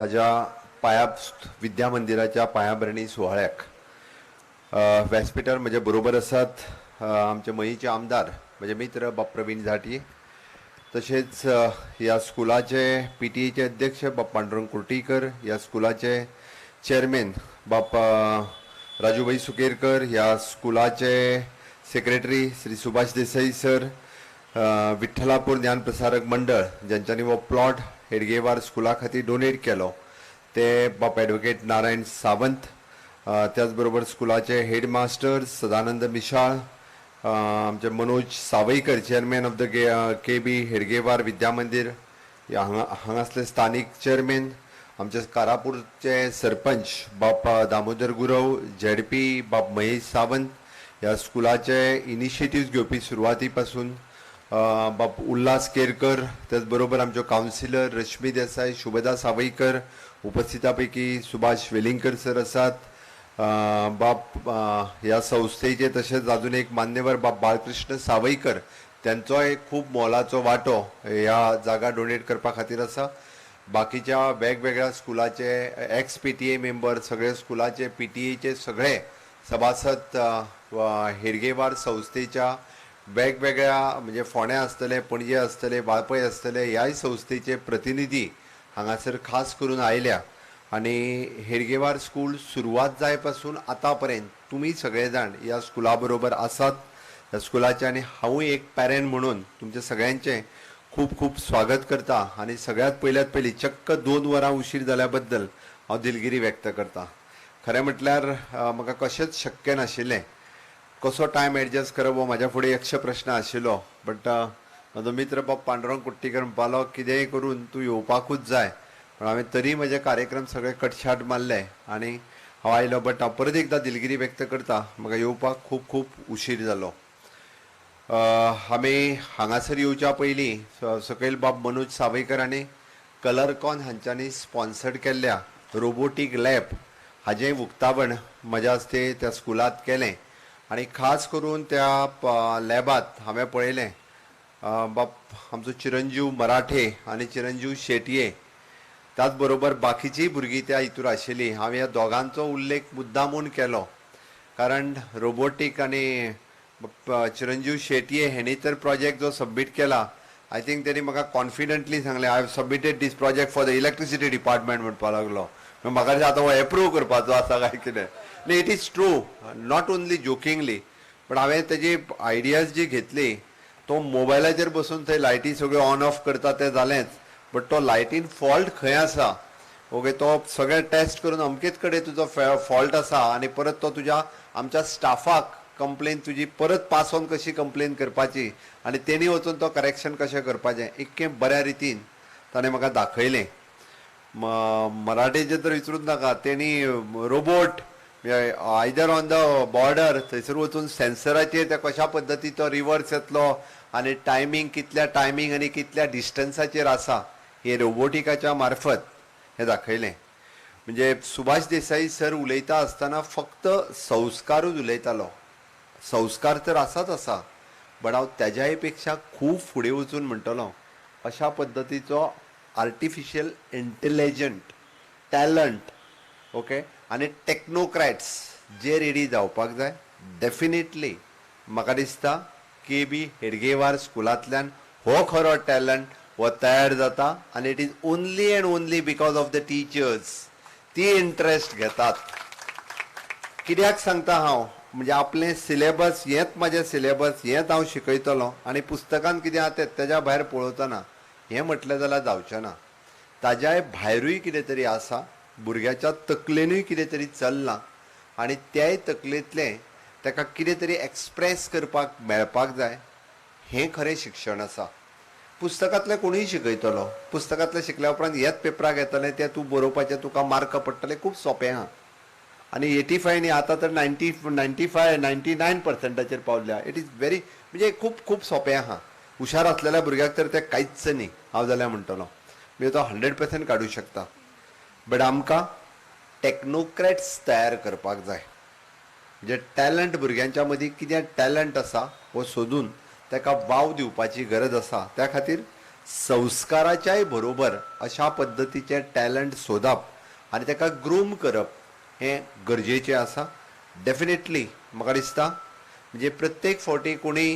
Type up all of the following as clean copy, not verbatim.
ताज्या पाया विद्या मंदिराच्या पायाभरणी सुवाळ्याक व्यासपिठार म्हजे बरोबर आसात आमचे मयीचे आमदार म्हजे मित्र बाब प्रवीण झांटये, तशेंच ह्या स्कुलाचे पीटीएचे अध्यक्ष बाब पांडुरंग कुर्टीकर, ह्या स्कुलाचे चेअरमॅन बाब राजूभाई सुकेरकर, ह्या स्कुलाचे सेक्रेटरी श्री सुभाष देसाई सर, विठ्ठलापूर ज्ञान प्रसारक मंडळ ज्यांच्यानी हो प्लॉट हेडगेवार स्कुला खातीर डोनेट केलो ते बाप एडवोकेट नारायण सावंत, त्याच बरोबर स्कुलाचे हेड मास्टर सदानंद मिशाळ, आमचे Manoj Sawaikar, chairman of the K B Hedgewar Vidya Mandir, हांगा हांगासले स्थानीक चेअरमॅन, आमचे कारापूरचे सरपंच बाप दामोदर गुरव, झेडपी बाप महेश सावंत, ह्या स्कुलाचे इनिशिएटिव्ह घेवपी सुरवाती पासून बाप उल्हास केरकर, त्याच बरोबर आमच्यो कावन्सिलर रश्मी देसाय, शुभदा सावयकर, उपस्थिता पैकी सुभाष वेलिंगकर सर आसात, बाप ह्या संस्थेचे तशेंच अजून एक मान्यवर बाप बाळकृष्ण सावयकर, त्यांचोय खूब मोलाचो वांटो ह्या जागा डोनेट करपा खातीर आसा. बाकीच्या वेगवेगळ्या स्कुलाचे एक्स पीटीए मेंबर, सगळे स्कुलाचे पीटीएचे सगळे सभासद, हेडगेवार संस्थेच्या वेगवेगळ्या म्हणजे फोंड्या आसतले, पणजे आसतले, वाळपय आसतले, ह्याय संस्थेचे प्रतिनिधी हांगासर खास करून आयल्या. आनी हेडगेवार स्कूल सुरवात जाय पासून आतां पर्यंत तुमी सगळे जाण ह्या स्कुला बरोबर आसात ह्या स्कुलाचे, आनी हांवूय एक पॅरंट म्हणून तुमचे सगळ्यांचें खूब खूब स्वागत करता. आनी सगळ्यांत पयल्यात पयलीं चक्क 2 वरां उशीर जाल्या बद्दल हांव दिलगिरी व्यक्त करता. खरें म्हटल्यार म्हाका कशेंच शक्य नाशिल्लें, कसो टायम एडजस्ट करप हो म्हाज्या फुडें यक्ष प्रश्न आशिल्लो. बट म्हजो मित्र बाब पांडुरंग कुट्टीकर म्हणपालो, कितेंय करून तूं येवपाकूच जाय. पण हांवें तरी म्हजे कार्यक्रम सगळे कटछाट मारले आनी हांव आयलो. बट हांव परत एकदां दिलगिरी व्यक्त करता, म्हाका येवपाक खूब खूब उशीर जालो. आमी हांगासर येवच्या पयलीं सकयल बाब मनोज सावयकर आनी कलरकॉन हांच्यांनी स्पॉन्सर्ड केल्ल्या रोबोटीक लॅब हाजें उक्तावण म्हज्या हस्ते त्या स्कुलांत केलें. आनी खास करून त्या लॅबांत हांवें पळयलें, बाब आमचो चिरंजीव मराठे आनी चिरंजीव शेटये, त्याच बरोबर बाकीचीय भुरगीं त्या हितूर आशिल्लीं. हांवें ह्या दोगांचो उल्लेख मुद्दामून केलो कारण रोबोटीक आनी चिरंजीव शेटये हेणी तर प्रोजेक्ट जो सबमीट केला, I think तेणी म्हाका कॉन्फिडंटली सांगलें, I have submitted this project for the electricity department म्हणपाक लागलो. म्हाका दिसता आतां हो एप्रूव करपाचो आसा काय कितें. न्ही, it is true, not only jokingly, but हांवें तेजी आयडियाज जी घेतली, तो मोबायलाचेर बसून थंय लायटी सगळ्यो ऑन ऑफ करता तें जालेंच, बट तो लायटीन फॉल्ट खंय आसा, ओके, तो सगळें टेस्ट करून अमकेच कडेन तुजो फॉल्ट आसा आनी परत तो तुज्या आमच्या स्टाफाक कंप्लेन तुजी परत पास ऑन कशी कंप्लेन करपाची आनी तेणी वचून तो करेक्शन कशें करपाचें, इतकें बऱ्या रितीन ताणें म्हाका दाखयलें. मराठीचें तर विचारूच नाका, तेणी robot either on the border थंयसर वचून सेन्सराचेर त्या कशा पद्दती तो रिवर्स येतलो आनी टायमींग कितल्या टायमींग आनी कितल्या डिस्टन्साचेर आसा हे रोबोटिकाच्या मार्फत हें दाखयलें. म्हणजे सुभाष देसाई सर उलयता आसतना फक्त संस्कारूच उलयतालो, संस्कार तर आसाच आसा, बट हांव तेज्याय पेक्षा खूब फुडें वचून म्हणटलो अशा पद्दतीचो आर्टिफिशियल इंटेलिजंट टॅलंट, ओके, आनी टेक्नोक्रॅट्स जे रेडी जावपाक जाय. डेफिनेटली म्हाका दिसता के बी हेडगेवार स्कुलांतल्यान हो खरो टॅलंट हो तयार जाता आनी it is only and only because of the teachers ती इंट्रस्ट घेतात. कित्याक सांगता हांव, म्हणजे आपलें सिलेबस हेंच म्हाजें सिलेबस, हेंच हांव शिकयतलो आनी पुस्तकान कितें आहा तें तेज्या भायर पळोवचो हें म्हटलें जाल्यार जावचें ना. ताज्याय भायरूय कितें तरी आसा, भुरग्याच्या तकलेनूय कितें तरी चल्लां आनी त्याय तकलेंतलें ताका कितें तरी एक्सप्रेस करपाक मेळपाक जाय. हें खरें शिक्षण आसा. पुस्तकांतलें कोणूय शिकयतलो, पुस्तकांतलें शिकल्या उपरांत हेच पेपराक येतलें, तें तूं बरोवपाचें, तुका मार्क पडटले, खूब सोंपें आहा. आनी 85 न्ही, आतां तर 90, 95, 99 पर्संटाचेर पावल्या. It is very म्हणजे खूब खूब सोंपें आहा. हुशार आसलेल्या भुरग्याक तर तें कांयच न्ही, हांव जाल्यार म्हणटलो म्हणजे तो 100% काडूं शकता. बट आमकां टॅक्नोक्रॅट्स तयार करपाक जाय, म्हणजे टॅलंट भुरग्यांच्या मदीं कितें टॅलंट आसा हो सोदून ताका वाव दिवपाची गरज आसा. त्या खातीर संस्काराच्याय बरोबर अशा पद्दतीचें टॅलंट सोदप आनी ताका ग्रूम करप हें गरजेचें आसा. डेफिनेटली म्हाका दिसता म्हणजे प्रत्येक फावटी कोणी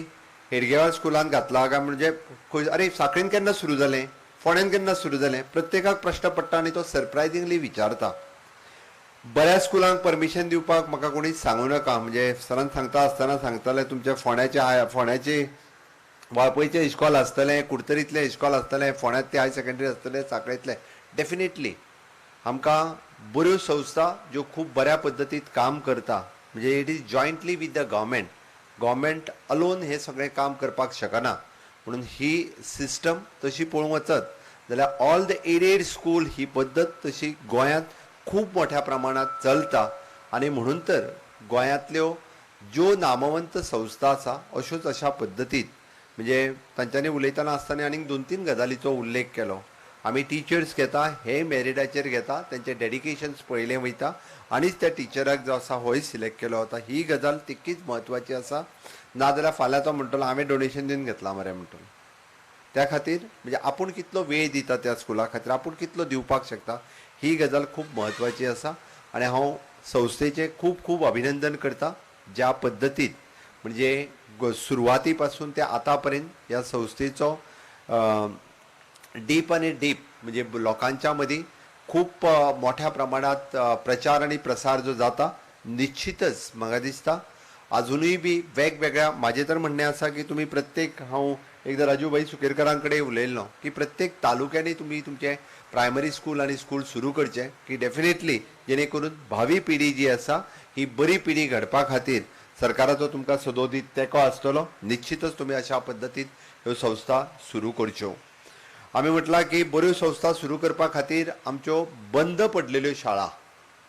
हेडगेवार स्कुलांत घातला काय म्हणजे खंय, अरे साखळीन केन्ना सुरू जालें, फोंड्यान केन्ना सुरू जालें, प्रत्येकाक प्रश्न पडटा आनी तो सरप्रायजिंगली विचारता. बऱ्या स्कुलांक परमिशन दिवपाक म्हाका कोणीच सांगू नाका, म्हणजे सरान सांगता आसतना सांगताले तुमच्या फोंड्याचे फोंड्याचे वाळपयचें इश्कॉल आसतलें, कुडतरींतलें इश्कॉल आसतलें, फोंड्यांतलें हायर सेकंडरी आसतलें, साखळेंतलें. डेफिनेटली आमकां बऱ्यो संस्था ज्यो खूब बऱ्या पद्दतीत काम करता, म्हणजे it is jointly with the government, government alone हें सगळें काम करपाक शकना. म्हणून ही सिस्टम तशी पळोवंक वचत जाल्यार ऑल the aided school ही पद्दत तशी गोंयांत खूब मोठ्या प्रमाणांत चलता आनी म्हणून तर गोंयांतल्यो ज्यो नामवंत संस्था आसा अश्योच अशा पद्दतीत म्हणजे तांच्यांनी उलयतना आसतना आनीक 2-3 गजालीचो उल्लेख केलो. आमी टिचर्स घेता हे मेरिटाचेर घेता, तेंचे डेडिकेशन्स पळयलें वयता आनीच त्या टिचराक जो आसा होय सिलेक्ट केलो वता. ही गजाल तितकीच म्हत्वाची आसा, नाजाल्यार फाल्यां तो म्हणटलो हांवें डोनेशन दिवन घेतलां मरे म्हणटलो. त्या खातीर म्हणजे आपूण कितलो वेळ दिता त्या स्कुला खातीर, आपूण कितलो दिवपाक शकता, ही गजाल खूब म्हत्वाची आसा. आनी हांव संस्थेचें खूब खूब अभिनंदन करता ज्या पद्दतीत म्हणजे सुरवाती पासून ते आतां पर्यंत ह्या संस्थेचो डीप आनी डीप म्हणजे लोकांच्या मदीं खूब मोठ्या प्रमाणांत प्रचार आनी प्रसार जो जाता, निश्चितच म्हाका दिसता आजुनूय बी वेगवेगळ्या, म्हाजें तर म्हणणें आसा की तुमी प्रत्येक, हांव एकदां राजू भाई सुकेरकारां कडेन उलयल्लो की प्रत्येक तालुक्यांनी तुमी तुमचें प्रायमरी स्कूल आनी स्कूल सुरू करचें की डेफिनेटली जेणे करून भावी पिढी जी आसा ही बरी पिढी घडपा खातीर सरकाराचो तुमकां सदोदीत तेंको आसतलो. निश्चितच तुमी अशा पद्दतीन ह्यो संस्था सुरू करच्यो. आमी म्हटलां की बऱ्यो संस्था सुरू करपा खातीर आमच्यो बंद पडलेल्यो शाळा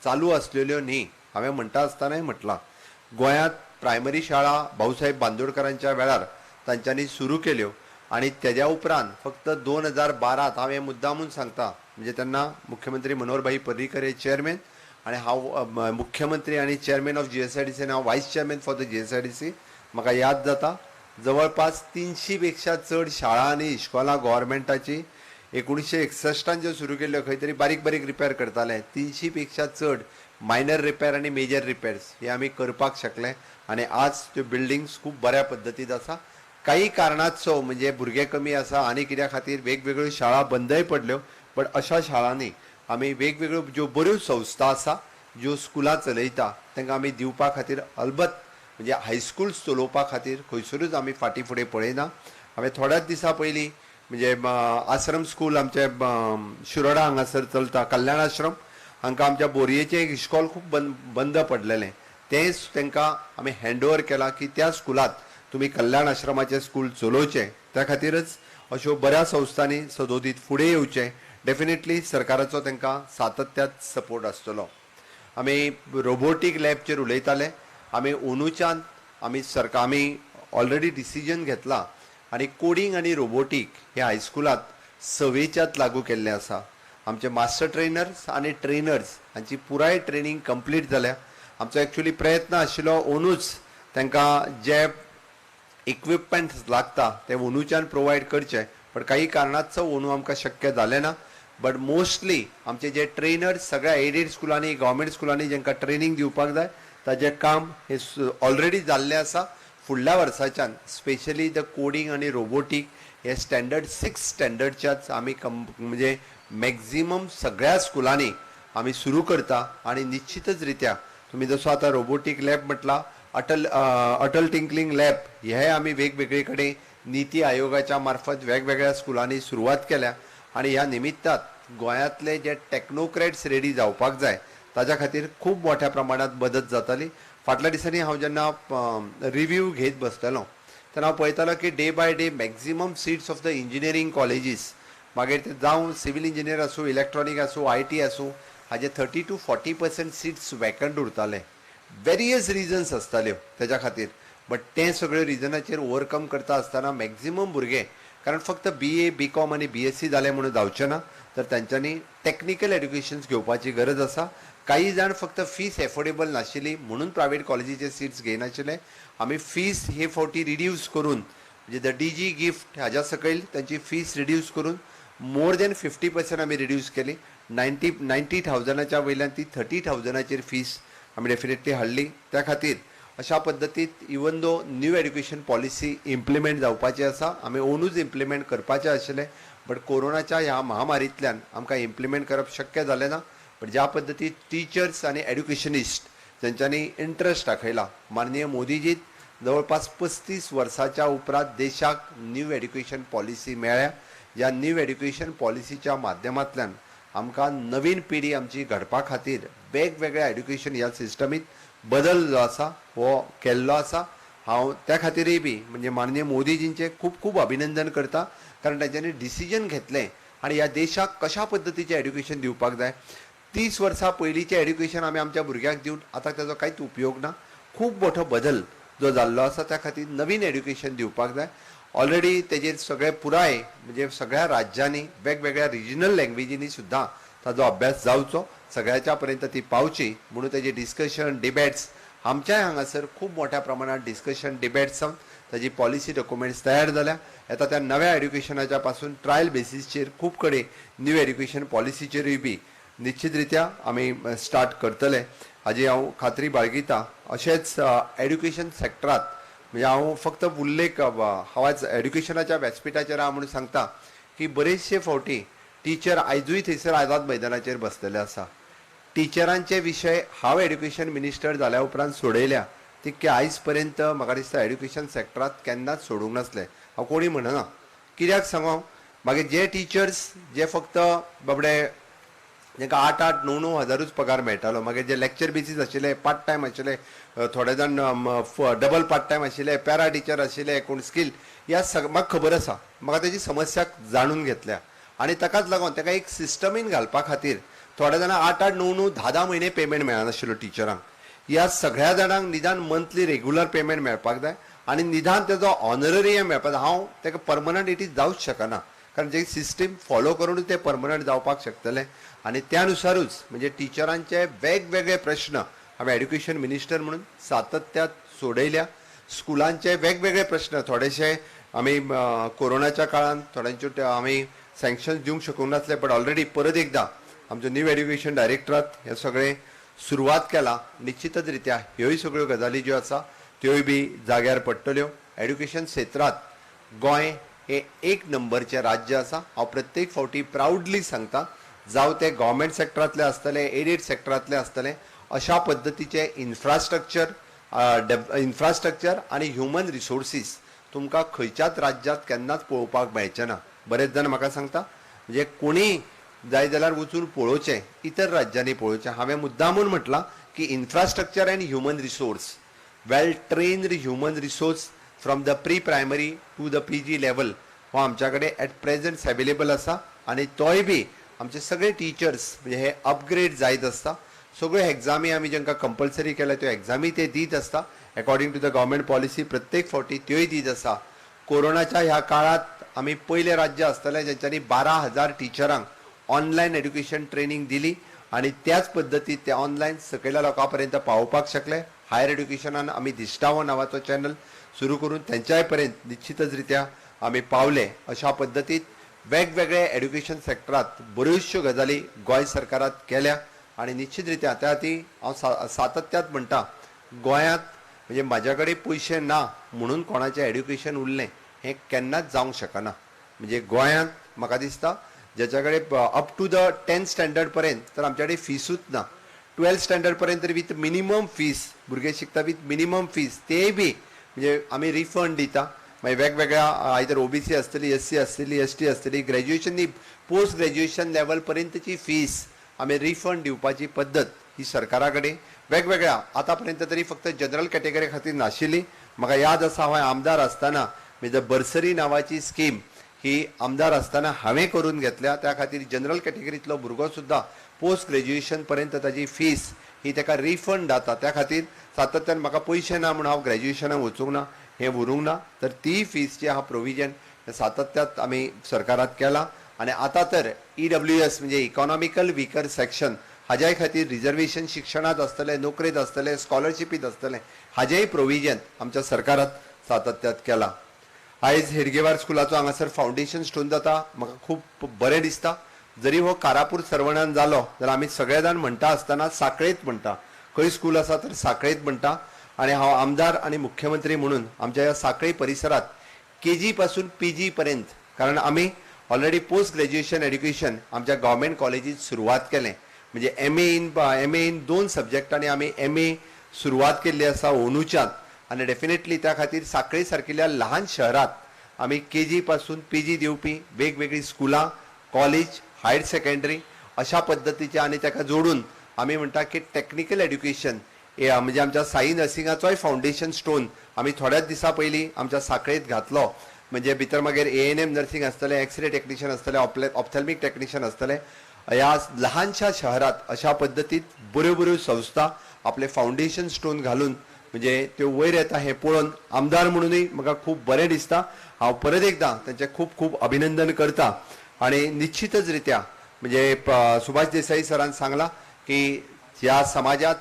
चालू आसलेल्यो न्ही. हांवें म्हणटा आसतनाय म्हटलां गोंयांत प्रायमरी शाळा भाऊसाहेब बांदोडकरांच्या वेळार तांच्यांनी सुरू केल्यो आनी तेज्या उपरांत फक्त 2012 हांव हें मुद्दामून सांगता, म्हणजे तेन्ना मुख्यमंत्री मनोहरभाई पर्रीकर हे चेअरमॅन आनी हांव मुख्यमंत्री आनी चेअरमॅन ऑफ GSIDC आनी हांव vice chairman for the GSIDC. म्हाका याद जाता जवळपास 300 पेक्षा चड शाळा आनी इश्कोलां गव्हर्मेंटाची 1961 ज्यो सुरू केल्ल्यो, खंय तरी बारीक बारीक रिपेर करताले, 300 पेक्षा चड मायनर रिपेर आनी मेजर रिपेर्स हे आमी करपाक शकले आनी आज त्यो बिल्डिंग्स खूब बऱ्या पद्दतीत आसा. काही कारणाचो म्हणजे भुरगे कमी आसा आनी कित्या खातीर वेगवेगळ्यो शाळा बंदय पडल्यो, बट अशा शाळांनी आमी वेगवेगळ्यो ज्यो बऱ्यो संस्था आसा ज्यो स्कुलां चलयता तांकां आमी दिवपा खातीर अलबत म्हणजे हायस्कूल्स चलोवपा खातीर खंयसरूच आमी फाटीं फुडें पळयना. हांवें थोड्याच दिसां पयलीं म्हणजे आश्रम स्कूल आमचे शिरोडा हांगासर चलता, कल्याण आश्रम, हांकां आमच्या बोरयेचें एक इश्कॉल खूब बंद पडलेलें, तेंच तांकां आमी हँड ओवर केलां की त्या स्कुलांत तुमी कल्याण आश्रमाचें स्कूल चलोवचें. त्या खातीरच अश्यो बऱ्या संस्थांनी सदोदीत फुडें येवचें, डेफिनेटली सरकाराचो तांकां सातत्यात सपोर्ट आसतलो. आमी रोबोटीक लॅबचेर उलयताले, आमी अंदूच्यान आमी सरकार आमी ऑलरेडी डिसिजन घेतला आनी कोडींग आनी रोबोटीक हे हायस्कुलांत सवेच्यात लागू केल्लें आसा. आमचे मास्टर ट्रेनर्स आनी ट्रेनर्स हांची पुराय ट्रेनींग कंप्लीट जाल्या. आमचो एक्चुअली प्रयत्न आशिल्लो अंदूच तांकां जे इक्विपमेंट्स लागता ते अंदूच्यान प्रोवायड करचे, पण काही कारणास्तव अंदू आमकां शक्य जालें ना. बट मोस्टली आमचे जे ट्रेनर्स सगळ्या एडेड स्कुलांनी गव्हर्मेंट स्कुलांनी जेंकां ट्रेनींग दिवपाक जाय ताजें काम हें ऑलरेडी जाल्लें आसा. फुडल्या वर्साच्यान स्पेशली the coding आनी रोबोटीक हे स्टँडर्ड 6 स्टँडर्डच्याच आमी म्हणजे मॅक्झिमम सगळ्या स्कुलांनी आमी सुरू करता. आनी निश्चितच रित्या तुमी जसो आतां रोबोटीक लॅब म्हटला, अटल टिंकलिंग लॅब हे आमी वेगवेगळे कडेन नीती आयोगाच्या मार्फत वेगवेगळ्या स्कुलांनी सुरवात केल्या आनी ह्या निमित्तात गोंयांतले जे टॅक्नोक्रॅट्स रेडी जावपाक जाय ताज्या खातीर खूब मोठ्या प्रमाणात मदत जाताली. फाटल्या दिसांनी हांव जेन्ना रिव्यू घेत बसतालो तेन्ना हांव पळयतालो की day by day maximum seats of the engineering colleges, मागीर ते जावं सिवील इंजिनियर आसूं, इलेक्ट्रॉनीक आसूं, IT आसूं, हाजे 30 to 40% seats vacant उरताले. वेरियस रिजन्स आसताल्यो तेज्या खातीर, बट तें सगळ्यो रिजनाचेर ओवरकम करता आसतना मॅक्झिमम भुरगे, कारण फक्त BA BCom आनी BSc जालें म्हणून जावचें ना, तर तांच्यांनी टॅक्निकल एड्युकेशन्स घेवपाची गरज आसा. काही जाण फक्त फीस एफोर्डेबल नाशिल्ली म्हणून प्रायवेट कॉलेजीचे सीट्स घेयनाशिल्ले. आमी फीस हे फावटी रिड्यूस करून म्हणजे the D G gift हाज्या सकयल तांची फीस रिड्यूस करून मोर दॅन 50% आमी रिड्यूस केली. 90 थावजंडाच्या वयल्यान ती 30,000चाचेर फीस आमी डेफिनेटली हाडली. त्या खातीर अशा पद्दतीत even though new education policy implement जावपाची आसा, आमी ओनूच इम्प्लिमेंट करपाचें आशिल्लें, बट कोरोनाच्या ह्या महामारींतल्यान आमकां इम्प्लिमेंट करप शक्य जालें ना. बट ज्या पद्दतीन टिचर्स आनी एड्युकेशनिस्ट तेंच्यांनी इंट्रस्ट दाखयला, माननीय मोदीजीत जवळपास 35 वर्साच्या उपरांत देशाक न्यू एड्युकेशन पॉलिसी मेळ्ळ्या. ह्या न्यू एड्युकेशन पॉलिसीच्या माध्यमांतल्यान आमकां नवीन पिढी आमची घडपा खातीर वेगवेगळ्या एड्युकेशन ह्या सिस्टमींत बदल जो आसा हो केल्लो आसा. हांव त्या खातीरय बी म्हणजे माननीय मोदीजींचें खूब खूब अभिनंदन करता, कारण तांच्यांनी डिसिजन घेतलें आनी ह्या देशाक कशा पद्दतीचें एड्युकेशन दिवपाक जाय. 30 वर्सां पयलींचें एड्युकेशन आमी आमच्या भुरग्यांक दिवन आतां ताजो कांयच उपयोग ना. खूब मोठो बदल जो जाल्लो आसा त्या खातीर नवीन एड्युकेशन दिवपाक जाय. ऑलरेडी तेजेर सगळे पुराय म्हणजे सगळ्या राज्यांनी वेगवेगळ्या रिजनल लँग्वेजींनी सुद्दां ताजो अभ्यास जावचो, सगळ्याच्या पर्यंत ती पावची म्हणून तेजे डिस्कशन डिबेट्स आमच्याय हांगासर खूब मोठ्या प्रमाणात डिस्कशन डिबेट्स जावन ताजी पॉलिसी डॉक्युमेंट्स तयार जाल्या. येता त्या नव्या एड्युकेशनाच्या पासून ट्रायल बेसीसचेर खूब कडेन न्यू एड्युकेशन पॉलिसीचेरूय बी निश्चित रित्या आमी स्टार्ट करतले हाजी हांव खात्री बाळगिता. अशेंच एड्युकेशन सॅक्टरात म्हणजे हांव फक्त उल्लेख, हांव आयज एड्युकेशनाच्या व्यासपिठाचेर आहा म्हणून सांगता की बरेचशे फावटी टिचर आयजूय थंयसर आझाद मैदानाचेर बसलेले आसा. टिचरांचे विशय हांव एड्युकेशन मिनिस्टर जाल्या उपरांत सोडयल्या तितके आयज पर्यंत म्हाका दिसता एड्युकेशन सॅक्टरात केन्नाच सोडूंक नासले. हांव कोणी म्हणना, कित्याक सांगू हांव, मागीर जे टिचर्स जे फक्त बाबडे तांकां 8 8 9 9 हजारूच पगार मेळटालो, मागीर जे लॅक्चर बेसीस आशिल्ले, पार्ट टायम आशिल्ले, थोडे जाण डबल पार्ट टायम आशिल्ले, पॅरा टिचर आशिल्ले, कोण स्कील, ह्या सग म्हाका खबर आसा, म्हाका तेजी समस्या जाणून घेतल्या आनी ताकाच लागून ताका एक सिस्टमीन घालपा खातीर थोड्या जाणां 8 8 9 9 10 10 म्हयने पेमेंट मेळनाशिल्लो टिचरांक. ह्या सगळ्या जाणांक निदान मंथली रेगुलर पेमेंट मेळपाक जाय आनी निदान तेजो ऑनररियम मेळपाक जाय. हांव ताका परमनंट it is जावंच शकना, कारण जे सिस्टीम फॉलो करूनच ते परमनंट जावपाक शकतले आनी त्या नुसारूच म्हणजे टिचरांचे वेगवेगळे प्रश्न हांवें एड्युकेशन मिनिस्टर म्हणून सातत्यात सोडयल्या. स्कुलांचे वेगवेगळे प्रश्न थोडेशे आमी कोरोनाच्या काळान थोड्यांच्यो आमी सँक्शन्स दिवंक शकूंक नासले, बट ऑलरेडी परत एकदां आमचो न्यू एड्युकेशन डायरेक्टरात हे सगळें सुरवात केला. निश्चितच रित्या ह्योय सगळ्यो गजाली ज्यो आसा त्योय बी जाग्यार पडटल्यो. एड्युकेशन क्षेत्रांत गोंय हें एक नंबरचें राज्य आसा, हांव प्रत्येक फावटी प्रावडली सांगता. जावं ते गव्हर्मेंट सॅक्टरांतले आसतले, एडेड सॅक्टरांतले आसतले, अशा पद्दतीचें इन्फ्रास्ट्रक्चर आनी ह्युमन रिसोर्सीस तुमकां खंयच्याच राज्यांत केन्नाच पळोवपाक मेळचें ना. बरेच जाण म्हाका सांगता म्हणजे कोणीय जाय जाल्यार वचून पळोवचें, इतर राज्यांनी पळोवचें. हांवें मुद्दामून म्हटलां की infrastructure and human resource, well trained human resource from the pre primary to the PG level हो आमच्या कडेन एट प्रेजंट अवेलेबल आसा आनी तोय बी आमचे सगळे टिचर्स म्हणजे हे अपग्रेड जायत आसता. सगळ्यो एग्जामी आमी जांकां कंपल्सरी केल्या त्यो एग्जामी ते दीत आसता according to the government policy, प्रत्येक फावटी त्योय दीत आसा. कोरोनाच्या ह्या काळांत आमी पयलें राज्य आसतलें जेंच्यांनी 12,000 टिचरांक ऑनलायन एड्युकेशन ट्रेनींग दिली आनी त्याच पद्दतीत ते ऑनलायन सकयल्या लोकां पर्यंत पावोवपाक शकले. हायर एड्युकेशनान आमी दिश्टावो नांवाचो चॅनल सुरू करून तेंच्याय पर्यंत निश्चितच रित्या आमी पावले. अशा पद्दतीत वेगवेगळे एड्युकेशन सॅक्टरात बऱ्योचश्यो गजाली गोंय सरकारात केल्या आनी निश्चित रित्या त्या खातीर हांव सातत्यात म्हणटा, गोंयांत म्हणजे म्हाज्या कडेन पयशे ना म्हणून कोणाचें एड्युकेशन उरलें हें केन्नाच जावंक शकना. म्हणजे गोंयांत म्हाका दिसता ज्याच्या कडेन up to the 10th standard पर्यंत तर आमच्या कडेन फिसूच ना, 12th standard पर्यंत तरी विथ मिनिमम फीस भुरगे शिकता, विथ मिनिमम फीस तेय बी म्हणजे आमी रिफंड दिता. मागीर वेगवेगळ्या आयदर ओबीसी आसतली, एससी आसतली, एसटी आसतली, ग्रॅज्युएशन न्ही, पोस्ट ग्रॅज्युएशन लेवल पर्यंतची फीस आमी रिफंड दिवपाची पद्दत ही सरकारा कडेन वेगवेगळ्या आतां पर्यंत तरी फक्त जनरल कॅटेगरी खातीर नाशिल्ली. म्हाका याद आसा, हांव आमदार आसतना म्हणजे बर्सरी नांवाची स्कीम ही आमदार आसतना हांवें करून घेतल्या. त्या खातीर जनरल कॅटेगरींतलो भुरगो सुद्दां पोस्ट ग्रॅज्युएशन पर्यंत ताजी फीस ही ताका रिफंड जाता. त्या खातीर सातत्यान म्हाका पयशे ना म्हणून हांव ग्रॅज्युएशनाक वचूंक ना हें उरूंक ना, तर ती फीस जी आहा प्रोविजन सातत्यात आमी सरकारात केलां. आनी आतां तर ईडब्ल्यूएस म्हणजे इकॉनॉमिकल विकर सेक्शन हाज्याय खातीर रिजर्वेशन शिक्षणांत आसतलें, नोकरेंत आसतलें, स्कॉलरशिपीत आसतलें, हाजेंय प्रोविजन आमच्या सरकारात सातत्यात केलां. आयज हेडगेवार स्कुलाचो हांगासर फावंडेशन स्टोन जाता, म्हाका खूब बरें दिसता. जरी हो कारापूर सर्वणान जालो जाल्यार आमी सगळे जाण म्हणटा आसतना साखळेत म्हणटा, खंय स्कूल आसा तर साखळेत म्हणटा. आनी हांव आमदार आनी मुख्यमंत्री म्हणून आमच्या ह्या साखळी परिसरात केजी पासून पीजी पर्यंत, कारण आमी ऑलरेडी पोस्ट ग्रॅज्युएशन एड्युकेशन आमच्या गव्हर्मेंट कॉलेजीत सुरवात केलें, म्हणजे एम ए इन 2 सब्जेक्टांनी आमी एम ए सुरवात केल्ली आसा ओनूच्यात. आनी डेफिनेटली त्या खातीर साखळी सारकिल्ल्या ल्हान शहरात आमी केजी पासून पीजी दिवपी वेगवेगळीं स्कुलां, कॉलेज, हायर सेकंडरी अशा पद्दतीचे, आनी ताका जोडून आमी म्हणटा की टॅक्निकल एड्युकेशन म्हणजे आमच्या साई नर्सिंगाचोय फावंडेशन स्टोन आमी थोड्याच दिसां पयलीं आमच्या साखळेंत घातलो. म्हणजे भितर मागीर एएनएम नर्सिंग आसतलें, एक्सरे टॅक्निशियन आसतलें, ऑप्थेल्मीक टॅक्निशियन आसतलें. ह्या ल्हानशा शहरात अशा पद्दतीत बऱ्यो बऱ्यो संस्था आपले फावंडेशन स्टोन घालून म्हणजे त्यो वयर येता हें पळोवन आमदार म्हणूनय म्हाका खूब बरें दिसता. हांव परत एकदां तांचें खूब खूब अभिनंदन करता. आनी निश्चितच रित्या म्हणजे सुभाष देसाई सरान सांगलां की ह्या समाजात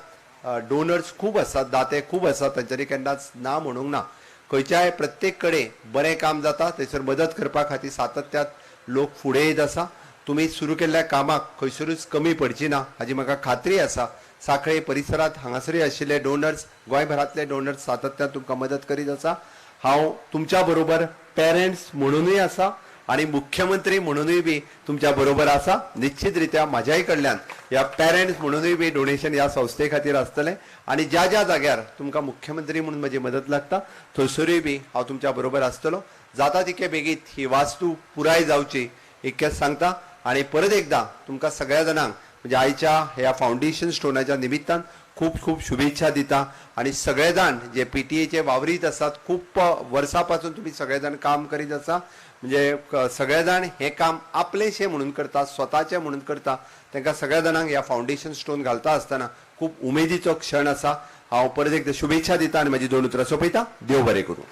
डोनर्स खूब आसात, दाते खूब आसात, तांच्यांनी केन्नाच ना म्हणूंक ना. खंयच्याय प्रत्येक कडेन बरें काम जाता थंयसर मदत करपा खातीर सातत्यात लोक फुडें येत आसा. तुमी सुरू केल्ल्या कामाक खंयसरूच कमी पडची ना हाजी म्हाका खात्री आसा. साखळे परिसरांत हांगासरूय आशिल्ले डोनर्स, गोंयभरांतले डोनर्स सातत्यान तुमकां मदत करीत आसा. हांव तुमच्या बरोबर पेरंट्स म्हणूनय आसा आनी मुख्यमंत्री म्हणूनय बी तुमच्या बरोबर आसा. निश्चित रित्या म्हाज्याय कडल्यान ह्या पेरंट्स म्हणूनय बी डोनेशन ह्या संस्थे खातीर आसतलें आनी ज्या ज्या जाग्यार तुमकां मुख्यमंत्री म्हणून म्हजी मदत लागता थंयसरूय बी हांव तुमच्या बरोबर आसतलो. जाता तितके बेगीत ही वास्तू पुराय जावची इतकेंच सांगता. आनी परत एकदां तुमकां सगळ्या जाणांक म्हणजे आयच्या ह्या फावंडेशन स्टोनाच्या निमित्तान खूब खूब शुभेच्छा दिता. आनी सगळे जाण जे पीटीएचे वावरीत आसात, खूब वर्सां पासून तुमी सगळे जाण काम करीत आसा, म्हणजे सगळे जाण हें काम आपलेशें म्हणून करता, स्वताचें म्हणून करता, तांकां सगळ्या जाणांक ह्या फावंडेशन स्टोन घालता आसतना खूब उमेदीचो क्षण आसा. हांव परत एकदां शुभेच्छा दिता आनी म्हाजी 2 उतरां सोंपयता. देव बरें करूं.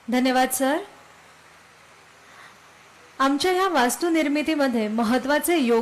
धन्यवाद सर. आमच्या ह्या वास्तुनिर्मितीमध्ये महत्त्वाचे योग